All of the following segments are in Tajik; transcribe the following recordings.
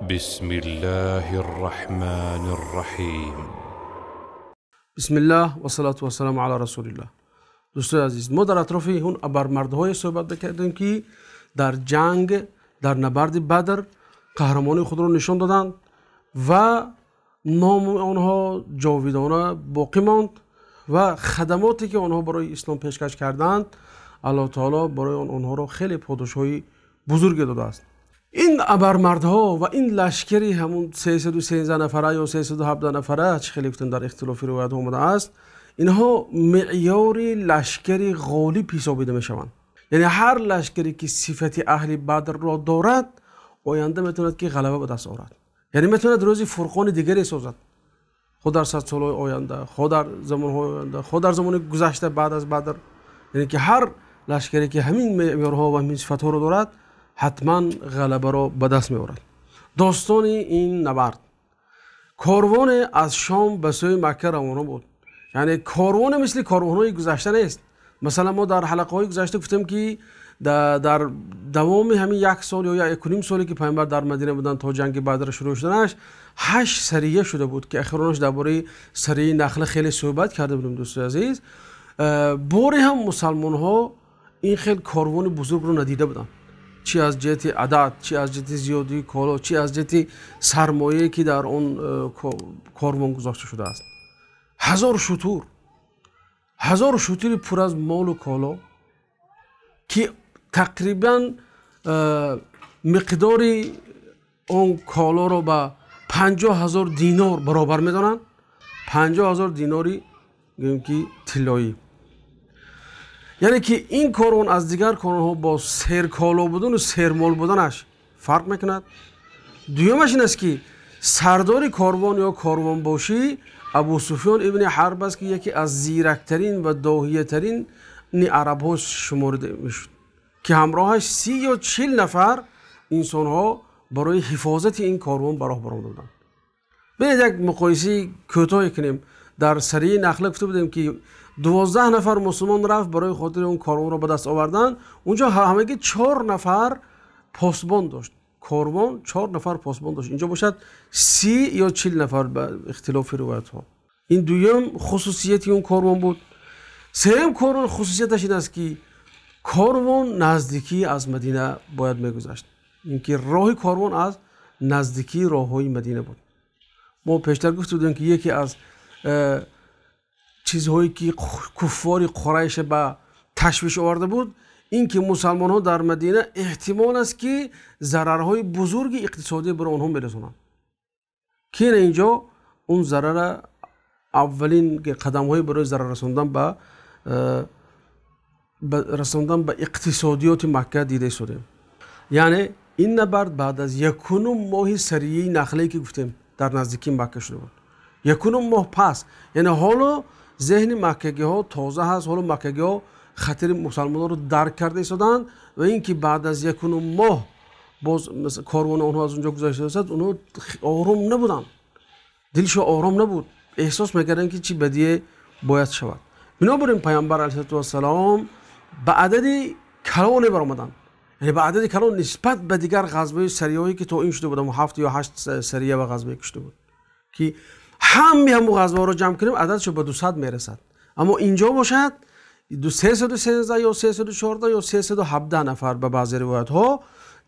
بسم الله الرحمن الرحیم. بسم الله و صلاة و سلام علی رسول الله. دوستان عزیز، ما در اطراف اون ابرمردهای صحبت کردیم که در جنگ، در نبرد بدر قهرمانی خود را نشان دادند و نام آنها جاویدانه باقی ماند و خدماتی که آنها برای اسلام پیشکش کردند، الله تعالی برای آنها را خیلی پاداش‌های بزرگی داده است. این ابرمردها و این لشکری همون 313 نفره یا 317 نفره، چه خیلی گفتن در اختلاف روایت آمده است، اینها معیاری لشکری غالب حسابیده میشوند. یعنی هر لشکری که صفت اهل بدر را دارد، آینده میتواند که غلبه به دست آورد. یعنی میتواند روزی فرقان دیگری سازد، خود در 100 سال آینده، خود در زمانهای آینده، خود در زمان گذشته بعد از بدر. یعنی که هر لشکری که همین معیارها و همین صفتها را دارد، حتما غلبه را به دست می‌آورد. داستان این نبرد، کاروان از شام به سوی مکه روانه بود. یعنی کاروان مثل کاروان‌های گذشته نیست. مثلا ما در حلقه‌های گذشته گفتیم که در دوام همین یک سال یا 1.5 سالی که پیامبر در مدینه بودن تا جنگ بدر شروع شدنش، 8 سریه شده بود که اخیراً درباره سریه نخله خیلی صحبت کرده بودیم دوست عزیز. باری هم مسلمان‌ها این خیلی کاروان بزرگ رو ندیده بودن، چی از جهت عدد، چی از جهت زیادی کالا، چی از جهت سرمایه که در اون کاروان گذاشته شده است. 1000 شتر، 1000 شتر پر از مال و کالا که تقریبا مقدار اون کالا رو به 50,000 دینار برابر میدانند. 50,000 دیناری گویم که طلایی. یعنی که این کاروان از دیگر کاروان‌ها با سرکالا بودن و سرمال بودنش فرق میکند. دومش این است که سردار کاروان یا کاروان باشی ابو سفیان ابن حرب است که یکی از زیرکترین و داهیه‌ترین عرب ها شمرده میشد که همراهش 30 یا 40 نفر انسان ها برای حفاظت این کاروان به راه برآمده بودند. ببینید یک مقایسه کوتاه کنیم. در سریه نخله گفته بودیم که 12 نفر مسلمان رفت برای خاطر اون کاروان را به دست آوردن. اونجا همگی 4 نفر پاسبان داشت. کاروان 4 نفر پاسبان داشت. اینجا باشد 30 یا 40 نفر به اختلاف روایت ها. این دویم خصوصیت اون کاروان بود. سوم کاروان خصوصیتش این است که کاروان نزدیکی از مدینه باید میگذشت. اینکه راه کاروان از نزدیکی راههای مدینه بود. ما پیشتر گفته بودیم که یکی از چیزهایی که کفار قریش به تشویش آورده بود، این که مسلمان ها در مدینه احتمال است که ضررهای بزرگ اقتصادی برای آنها میرسونند که اینجا اون ضرر اولین قدم های برای ضرر رساندن به اقتصادیات مکه دیده شده. یعنی این نبرد بعد از 1.5 ماه سریه نخله که گفتیم در نزدیکی مکه شده بود، 1.5 ماه پس، یعنی حالا ذهن مکگی ها تازه هست، حالا مکگی ها خطر مسلمان ها رو درک کرده ایستادند و اینکه بعد از 1.5 ماه باز کاروان آنها از اونجا گذشته است، اونها آرام نبودند، دلشون آرام نبود، احساس میکردن که چی بدیه باید شود. بنابراین پیامبر علیه السلام به عدد کلان برآمدند، یعنی به عدد کلان نسبت به دیگر غزوه سریه‌ای که تا این شده بود، 7 یا 8 سریه و غزوه کشته بود که همه غزوه رو جمع کنیم عددش به 200 میرسد. اما اینجا باشد 313 یا 314 یا 317 نفر به بعضی روایت ها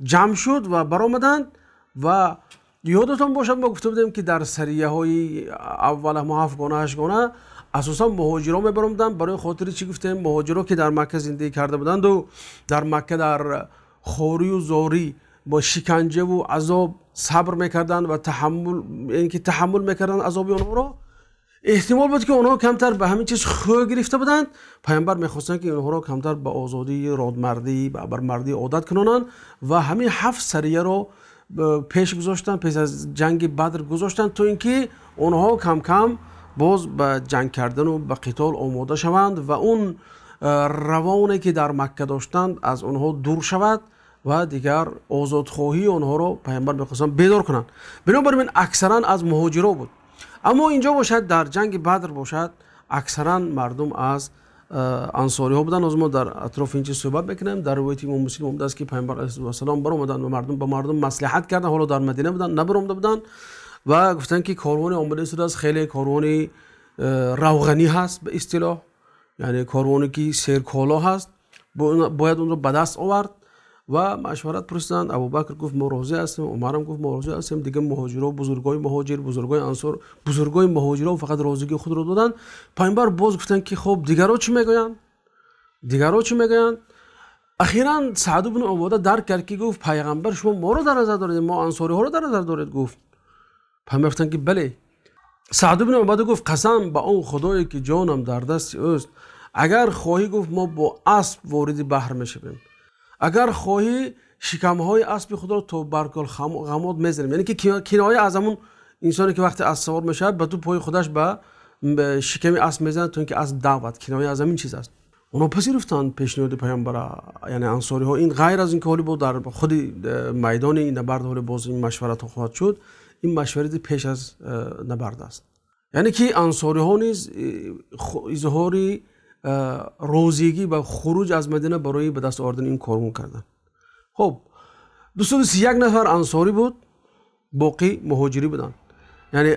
جمع شد و برآمدند. و یادتان باشد ما گفته بودیم که در سریه های اول هم 7 گانه 8 گانه اساسا مهاجران میبرآمدند. برای خاطر چی گفتیم؟ مهاجران که در مکه زندگی کرده بودند و در مکه در خوری و زاری با شکنجه و عذاب صبر میکردند و تحمل، یعنی که تحمل میکردند عذاب آنها را، احتمال بود که آنها کمتر به همین چیز خو گرفته بودند. پیامبر میخواستند که آنها را کمتر به آزادی، رادمردی، به ابرمردی عادت کنانند و همین 7 سریه را پیش گذاشتن، پیش از جنگ بدر گذاشتن تا اینکه آنها کم کم باز به جنگ کردن و به قتال آماده شوند و اون روانه که در مکه داشتند از آنها دور شود و دیگر آزادخواهی آنها را پیامبر میخواستند بیدار کنند. بنابراین اکثرا از مهاجرا بود. اما اینجا باشد در جنگ بدر باشد اکثرا مردم از ансориҳо буданд. Ҳозир мо дар атрофи ин чиз суҳбат мекунем. Дар ривояти имом Муслим омадааст, ки паёмбар алайҳиссалом баромаданд ва ба мардум маслиҳат карданд. Ҳоло дар Мадина буданд, набаромада буданд ва гуфтанд, ки корвоне омада истодааст, хеле корвони равғанӣ ҳаст ба истилоҳ, яъне корвоне ки серколо ҳаст, бояд онро ба даст овард. Ва машварат пурсиданд. Абубакр гуфт мо розӣ ҳастем, Умар ҳам гуфт мо розӣ ҳастем. Дигар муҳоҷирҳо, бузургони муҳоҷир, бузургони ансор, бузургони муҳоҷирҳо фақат розигии худро доданд. Паёмбар боз гуфтанд, ки хуб дигарҳо чӣ мегӯянд? Дигарҳо чӣ мегӯянд? Ахиран Саъд ибн Убода дарк кард, ки гуфт паёмбар шумо моро дар назар доред, мо ансориҳоро дар назар доред, гуфт. Паёмбар гуфтанд, ки бале. Саъд ибн Убода гуфт қасам ба он худое ки ҷонам дар дасти ӯст, агар хоҳӣ, гуфт, мо бо асп вориди баҳр мешавем, агар хоҳӣ шикамҳои аспи худро то баркал ғамод мезанем. Яъне ки киноя аз ҳамон инсоне ки вақте асп савор мешавад ба ду пои худаш ба шиками асп мезанад то инки асп давад. Киноя аз ҳамин чиз аст. Онҳо пазируфтанд пешниҳоди паёмбара, яъне ансориҳо. Ин ғайр аз ин ки ҳоло дар худи майдони ин набард ҳоло боз ин машваратҳо хоҳад шуд, ин машварати пеш аз набард аст. Яъне ки ансориҳо низ изҳори розигӣ ба хуруҷ аз Мадина барои ба даст овардани ин корвон карданд. Хуб, 231 нафар ансорӣ буд, боқӣ муҳоҷирӣ буданд. Яъне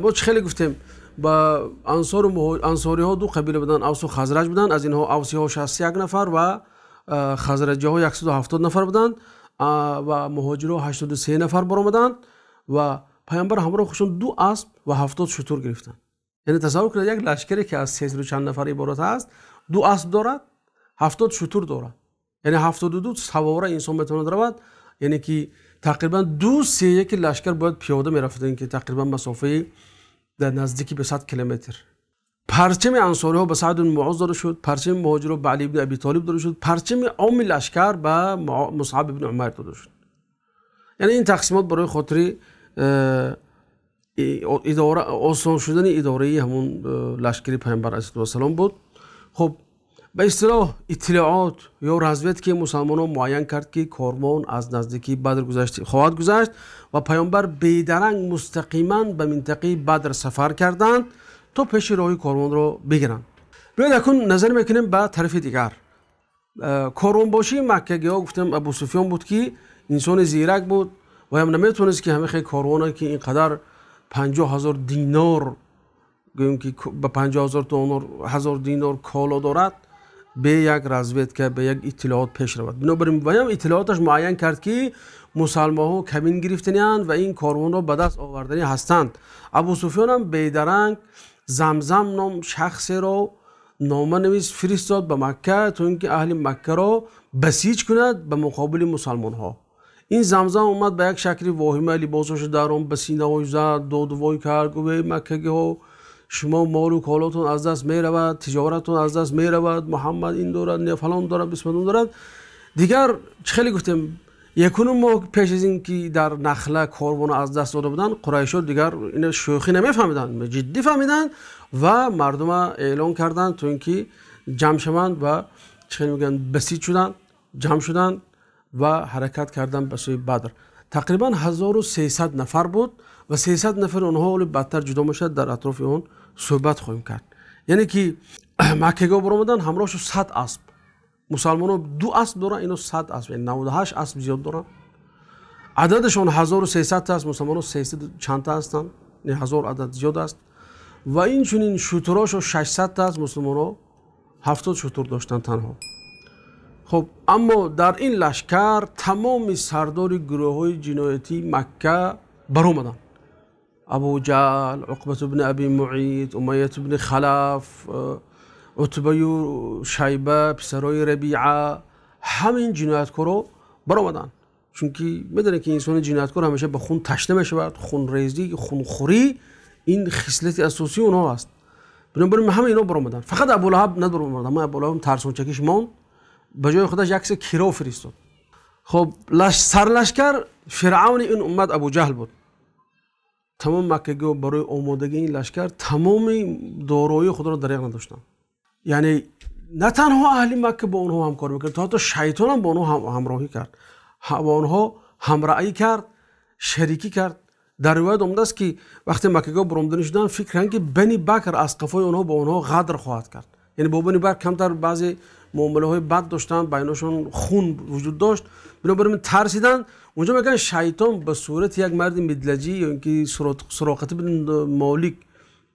мо чӣ хеле гуфтем, ба ансориҳо ду қабила буданд, Авс ва Хазраҷ буданд. Аз инҳо авсиҳо 61 нафар ва хазраҷиҳо 170 нафар буданд ва муҳоҷирҳо 83 нафар баромаданд ва паёмбар ҳамроҳ худашон 2 асп ва 70 шутур гирифтанд. Яъне тасаввур кунед як лашкаре ки аз 300 чанд нафар иборат аст, 2 асп дорад, 70 шутур дорад. Яъне 72 савора инсон метавонад равад. Яъне ки тақрибан 2/3 лашкар бояд пиёда мерафтанд, ки тақрибан масофаи дар наздики ба 100 километр. Парчами ансориҳо ба Саъд ибн Муоз дода шуд, парчами муҳоҷирҳо ба Алӣ ибн Абӣ Толиб дода шуд, парчами омми лашкар ба Мусъаб ибн Умайр дода шуд. Яъне ин тақсимот барои хотири идора, осон шудани идораи ҳамон лашкари паёмбар алайҳиссалом буд. Хуб, ба истилоҳ иттилоот ё разведки мусалмонон муайян кард, ки корвон аз наздикии Бадр хоҳад гузашт ва паёмбар бедаранг мустақиман ба минтақаи Бадр сафар карданд то пеши роҳи корвонро бигиранд. Биёед акнун назар мекунем ба тарафи дигар. Корвонбошии маккагиҳо, гуфтем, Абу Суфён буд, ки инсони зирак буд ва ҳам наметавонист, ки ҳамаи корвоне ки ин қадар 50 000 динор, гӯем ки ба 50 000 динор коло дорад, бе як разведка, бе як иттилоот пеш равад. Бинобар ин ваям иттилооташ муайян кард, ки мусалмонҳо камин гирифтанианд ва ин корвонро ба даст оварданӣ ҳастанд. Абу Суфён ҳам бедаранг Замзам ном шахсеро номанавис фиристод ба Макка, то ин ки аҳли Маккаро басиҷ кунад ба муқобили мусалмонҳо. Ин Замзам омад ба як шакли воҳима, либосашо дар он ба синаҳош зад, додувой кард, гуфт: эй маккагиҳо, шумо молу колотон аз даст меравад, тиҷоратон аз даст меравад, Муҳаммад ин дорад, не фалон дорад, бисмадон дорад. Дигар чӣ хеле гуфтем, якунум моҳ пеш аз ин ки дар Нахла корвонро аз даст дода буданд, қурайшо дигар ина шӯхӣ намефаҳмиданд, ҷиддӣ фаҳмиданд ва мардума эълон карданд, то ин ки ҷамъ шаванд ва чӣ хеле мегӯянд, басиҷ шуданд, ҷамъ шуданд ва ҳаракат карданд ба сӯи Бадр. Тақрибан 1300 нафар буд ва 300 нафар онҳо ҳоло бадтар ҷудо мешавад, дар атрофи он суҳбат хоҳем кард. Яъне ки маккагиҳо баромаданд, ҳамроҳшон 100 асп. Мусалмонҳо 2 асп доранд, ино 100 асп, яъне 98 асп зиёд доранд. Ададашон 1300 аст, мусалмонҳо 300 чандта ҳастанд, яъне 1000 адад зиёд аст. Ва инчунин шутурошон 600 аст, мусалмонҳо 70 шутур доштанд танҳо. Хуб, аммо дар ин лашкар тамоми сардори гурӯҳҳои ҷиноятии Макка баромаданд. Абу Ҷаҳл, Уқбат ибни Аби Муид, Умайят ибни Халаф, Утбаю Шайба, писарои Рабиа, ҳамин ҷинояткоро баромаданд. Чунки медонед ки инсони ҷинояткор ҳамеша ба хун ташна мешавад, хунрезӣ, хунхӯрӣ ин хислати асосии онҳо аст. Бинобар ин ҳама инҳо баромаданд. Фақат Абу Лаҳаб набаромад, аммо Абу Лаҳаб тарсончакиш монд, ба ҷои худаш як се киро фиристод. Хуб, сарлашкар фиръавни ин уммат Абу Ҷаҳл буд. Тамом маккагиҳо барои омодагии ин лашкар тамоми дороии худро дариғ надоштанд. Яъне на танҳо аҳли Макка бо онҳо ҳамкорӣ мекард, то ҳатто шайтон ҳам бо онҳо ҳамроҳӣ кард, бо онҳо ҳамраъӣ кард, шарикӣ кард. Дар ривоят омадааст, ки вақте маккагиҳо баромаданӣ шуданд, фикр карданд, ки Бани Бакр аз қафои онҳо бо онҳо ғадр хоҳад кард, Яъне бо Бани Бакр камтар баъзе муомилаҳои бад доштанд, байнашон хун вуҷуд дошт, бинобар ин тарсиданд. Онҷо мегӯянд шайтон ба сурати як марди мидлаҷӣ ё инки Суроқа ибн Молик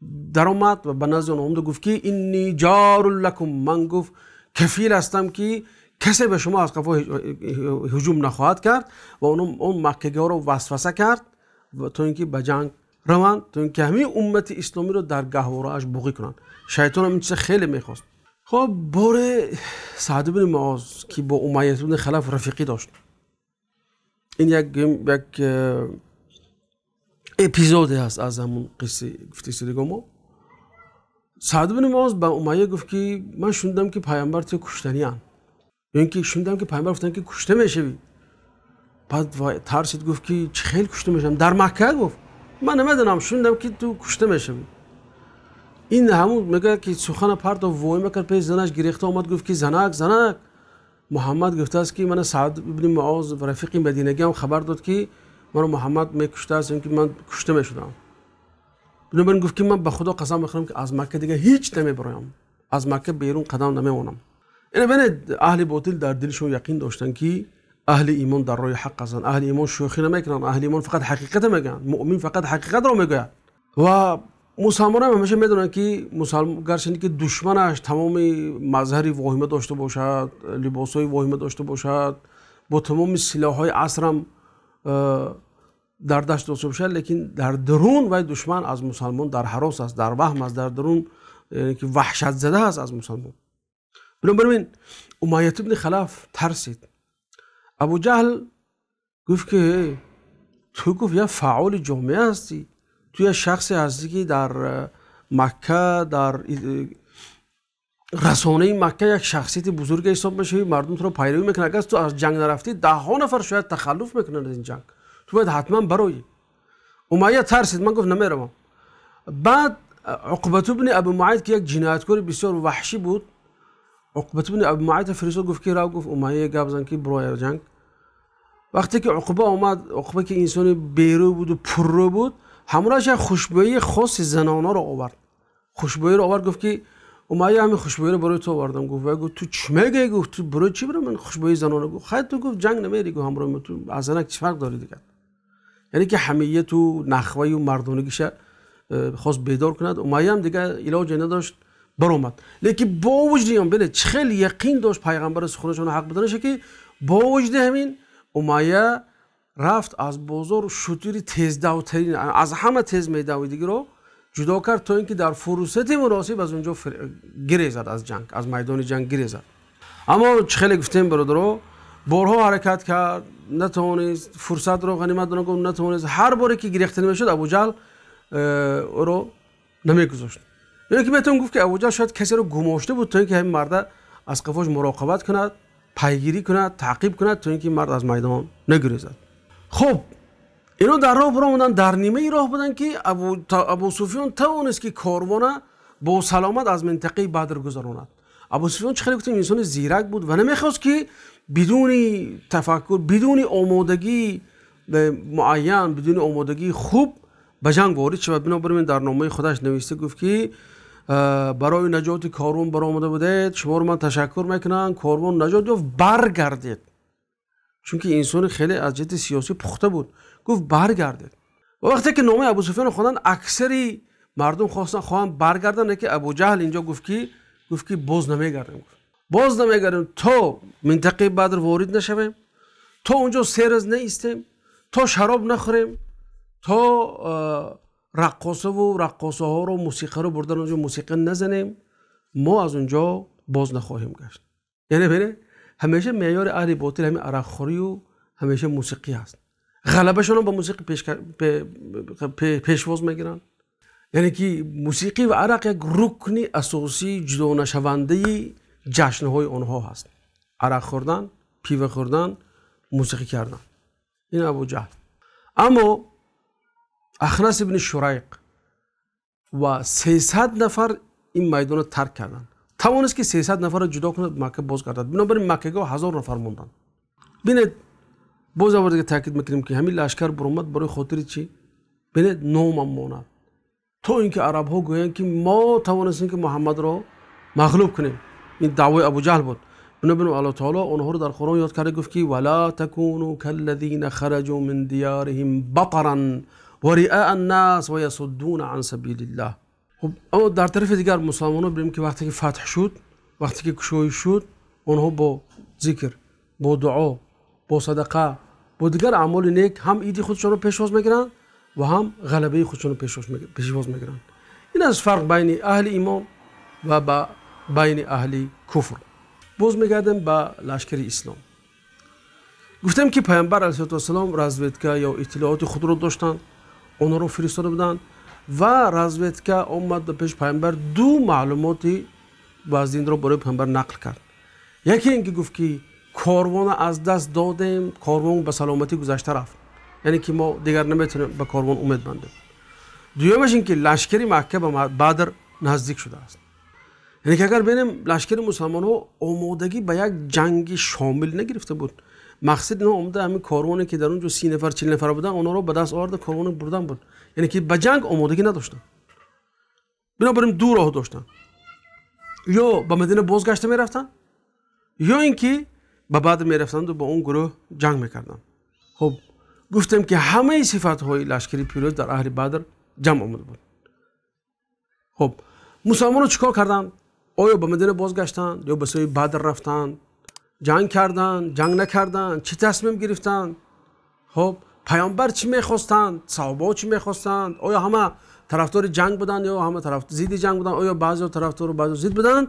даромад ва ба назди онҳо омад, гуфт ки инни ҷорун лакум, ман гуфт кафил ҳастам ки касе ба шумо аз қафо ҳуҷум нахоҳад кард. Ва он маккагиҳоро васваса кард то инки ба ҷанг раванд, то инки ҳамин уммати исломиро дар гаҳворааш буғӣ кунанд. Шайтон ҳам ин чиз хеле мехост. Хуб, боре Саъд ибн Муоз ки бо Умайя ибн Халаф рафиқӣ дошт, ин як эпизоде ҳаст аз ҳамон қисса гуфтаи мо. Саъд ибн Муоз ба Умайя гуфт ки ман шунидам ки паёмбар туро куштанианд, ё инки шунидам ки паёмбар гуфтанд ки кушта мешавӣ. Баъд тарсид, гуфт ки чӣ хел кушта мешавам дар Макка? Гуфт ман намедонам, шунидам ки ту кушта мешавӣ. Ин ҳамун мегӯяд ки сухана партов вой мекард, пеш занаш гирехта омад, гуфт ки занак, занак, Муҳаммад гуфтааст ки мана Саъд ибн Муоз рафиқи мадинагӣ ҳам хабар дод ки маро Муҳаммад мекуштааст, ё инки ман кушта мешудам. Бинобар ин гуфт ки ман ба Худо қасам мехӯрам ки аз Макка дигар ҳеҷ намебароям, аз Макка берун қадам намемонам. Ина бинед, аҳли ботил дар дилшон яқин доштанд ки аҳли имон дар роҳи ҳақ ҳастанд, аҳли имон шӯхӣ намекунанд, аҳли имон фақат ҳақиқатро мегӯянд, муъмин фақат ҳақиқатро мегӯяд. Ва мусалмонам ҳамеша медонанд ки мусалмон гарчанде ки душманаш тамоми мазҳари воҳима дошта бошад, либосҳои воҳима дошта бошад, бо тамоми силоҳҳои асрам дар даст дошта бошад, лекин дар дарун вай душман аз мусалмон дар ҳарос аст, дар ваҳм аст, дар дарун яъне ки ваҳшатзада аст аз мусалмон. Бинобар ин Умайя ибн Халаф тарсид. Абу Ҷаҳл гуфт ки ту гуфт як фаъоли ҷомеа ҳастӣ, ту як шахсе ҳастӣ ки дар Макка, дар расонаи Макка як шахсияти бузурге ҳисоб мешавӣ, мардум туро пайравӣ мекунанд. Агар ту аз ҷанг нарафтӣ, даҳҳо нафар шояд тахаллуф мекунанд аз ин ҷанг, ту бояд ҳатман бароӣ. Умайя тарсид, ман гуфт намеравам. Баъд Уқбат ибн Абу Муайт ки як ҷинояткори бисёр ваҳшӣ буд, Уқбат ибн Абу Муайт фиристод, гуфт ки рав, гуфт Умайя гап зан ки бироя ҷанг. Вақте ки Уқба омад, Уқба ки инсони берӯ буду пуррӯ буд, ҳамроҳаш як хушбӯии хоси занонаро овард. Хушбӯиро овард, гуфт ки Умайя ҳамин хушбӯиро барои ту овардам. Гуфт вай гуфт ту чӣ мегӯӣ? Гуфт ту барои чӣ барои ман хушбӯии занона? Гуфт хайр, ту гуфт ҷанг намерӣ, гуфт ҳамроҳи ман, ту аз занак чӣ фарқ дорӣ дигар? Яъне ки ҳамияту нахваю мардонагиша хост бедор кунад. Умайя ҳам дигар илоҷе надошт, баромад. Лекин бо вуҷуди он бинед чӣ хел яқин дошт пайғамбари суханашон ҳақ буданаша ки бо вуҷуди ҳамин Умайя рафт аз бозор шутури тездавтарин, аз ҳама тез медавидагиро ҷудо кард то инки дар фурсати муносиб аз онҷо гирезад, аз ҷанг, аз майдони ҷанг гирезад. Аммо чӣ хеле гуфтем бародаро, борҳо ҳаракат кард, натавонист, фурсатро ғанимат донад, натавонист. Ҳар боре ки гирехта намешуд, Абу Ҷаҳл ӯро намегузошт. Яъне ки метавон гуфт ки Абу Ҷаҳл шояд касеро гумошта буд то инки ҳамин марда аз қафош муроқабат кунад, пайгирӣ кунад, таъқиб кунад то инки мард аз майдон нагурезад. Хуб, ино дар роҳ баромаданд, дар нимаи роҳ буданд ки Абу Суфён тавонист ки корвона бо саломат аз минтақаи Бадр гузаронад. Абу Суфён чӣ хеле гуфтем инсони зирак буд ва намехост ки бидуни тафаккур, бидуни омодагии муайян, бидуни омодагии хуб ба ҷанг ворид шавад. Бинобар ин дар номаи худаш навишта гуфт ки барои наҷоти корвон баромада будед, шуморо ман ташаккур мекунам, корвон наҷот ёфт, баргардед. Чунки инсони хеле аз ҷиҳати сиёсӣ пухта буд. Гуфт баргардед. Ва вақте ки номаи Абу Суфёнро хонданд, аксари мардум хостанд хоҳанд баргарданд, лекин Абу Ҷаҳл инҷо гуфт ки боз намегардем, гуфт боз намегардем то минтақаи Бадр ворид нашавем, то онҷо се рӯз наистем, то шароб нахӯрем, то раққосаву раққосаҳоро мусиқаро бурдан онҷо мусиқа назанем, мо аз онҷо боз нахоҳем гашт. Яъне бинед, ҳамеша меъёри аҳли ботил ҳамин арақхӯрию ҳамеша мусиқӣ ҳаст. Ғалабашонам ба мусиқӣ пешвоз мегиранд. Яъне ки мусиқӣ ва арақ як рукни асосии ҷудонашавандаи ҷашнҳои онҳо ҳаст. Арақ хӯрдан, пива хӯрдан, мусиқӣ кардан. Ин Абу Ҷаҳл. Аммо Ахнас ибни Шурайқ ва 300 нафар ин майдонро тарк карданд. Тавонист ки 300 нафарро ҷудо кунад, Макка боз гардад. Бинобар ин маккагиҳо 1000 нафар монданд. Бинед, боз як бор дига таъкид мекунем ки ҳамин лашкар баромад барои хотири чӣ? Бинед, номам монад, то инки арабҳо гӯянд ки мо тавонистем ки Муҳаммадро мағлуб кунем. Ин даъвои Абуҷаҳл буд. Бинобар Аллоҳ таоло онҳоро дар Қуръон ёд карда, гуфт ки вала такуну каллазина хараҷу мин диёриҳим батаран ва риаа аннас ва ясуддуна ан сабилиллаҳ. Хуб, аммо дар тарафи дигар мусалмонҳо бинем ки вақте ки фатҳ шуд, вақте ки кушоиш шуд, онҳо бо зикр, бо дуо, бо садақа, бо дигар аъмоли нек ҳам иди худшонро пешвоз мегиранд ва ҳам ғалабаи худшонро пешвоз мегиранд. Ин аст фарқ байни аҳли имон ва байни аҳли куфр. Боз мегардем ба лашкари ислом. Гуфтем ки пайғамбар алайҳиссалоту вассалом разведка ё иттилооти худро доштанд, онҳоро фиристода буданд ва разведка омад ба пеши пайғамбар, ду маълумоти вазнинро барои пайғамбар нақл кард. Яке ин ки гуфт ки корвонро аз даст додем, корвон ба саломатӣ гузашта рафт, яъне ки мо дигар наметавонем ба корвон умед бандем. Дуюмаш ин ки лашкари Макка ба Бадр наздик шудааст. Яъне ки агар бинем, лашкари мусалмонҳо омодагӣ ба як ҷанги шомил нагирифта буд. Мақсад инҳо омада ҳамин корвоне ки дар он ҷо 30 нафар, 40 нафар буданд, онҳоро ба даст оварда корвоне бурдан буд. Яъне ки ба ҷанг омодагӣ надоштанд. Бинобар ин ду роҳ доштанд: ё ба Мадина бозгашта мерафтанд, ё ин ки ба Бадр мерафтанду бо он гурӯҳ ҷанг мекарданд. Хуб, гуфтем ки ҳамаи сифатҳои лашкари пирӯз дар аҳли Бадр ҷамъ омада буд. Хуб, мусалмонҳо чӣ кор карданд? Оё ба Мадина бозгаштанд ё ба сӯи Бадр рафтанд? Ҷанг карданд, ҷанг накарданд? Чӣ тасмим гирифтанд? Хуб, пайғамбар чӣ мехостанд? Саҳобаҳо чӣ мехостанд? Оё ҳама тарафдори ҷанг буданд ё ҳама тараф зидди ҷанг буданд? Оё баъзеҳо тарафдору баъзеҳо зид буданд?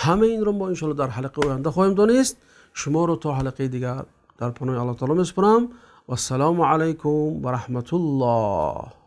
Ҳамаи инро мо иншоалло дар ҳалқаи оянда хоҳем донист. Шуморо то ҳалқаи дигар дар паноҳи Аллоҳ таоло месупорам. Вассалому алайкум ва раҳматуллоҳ.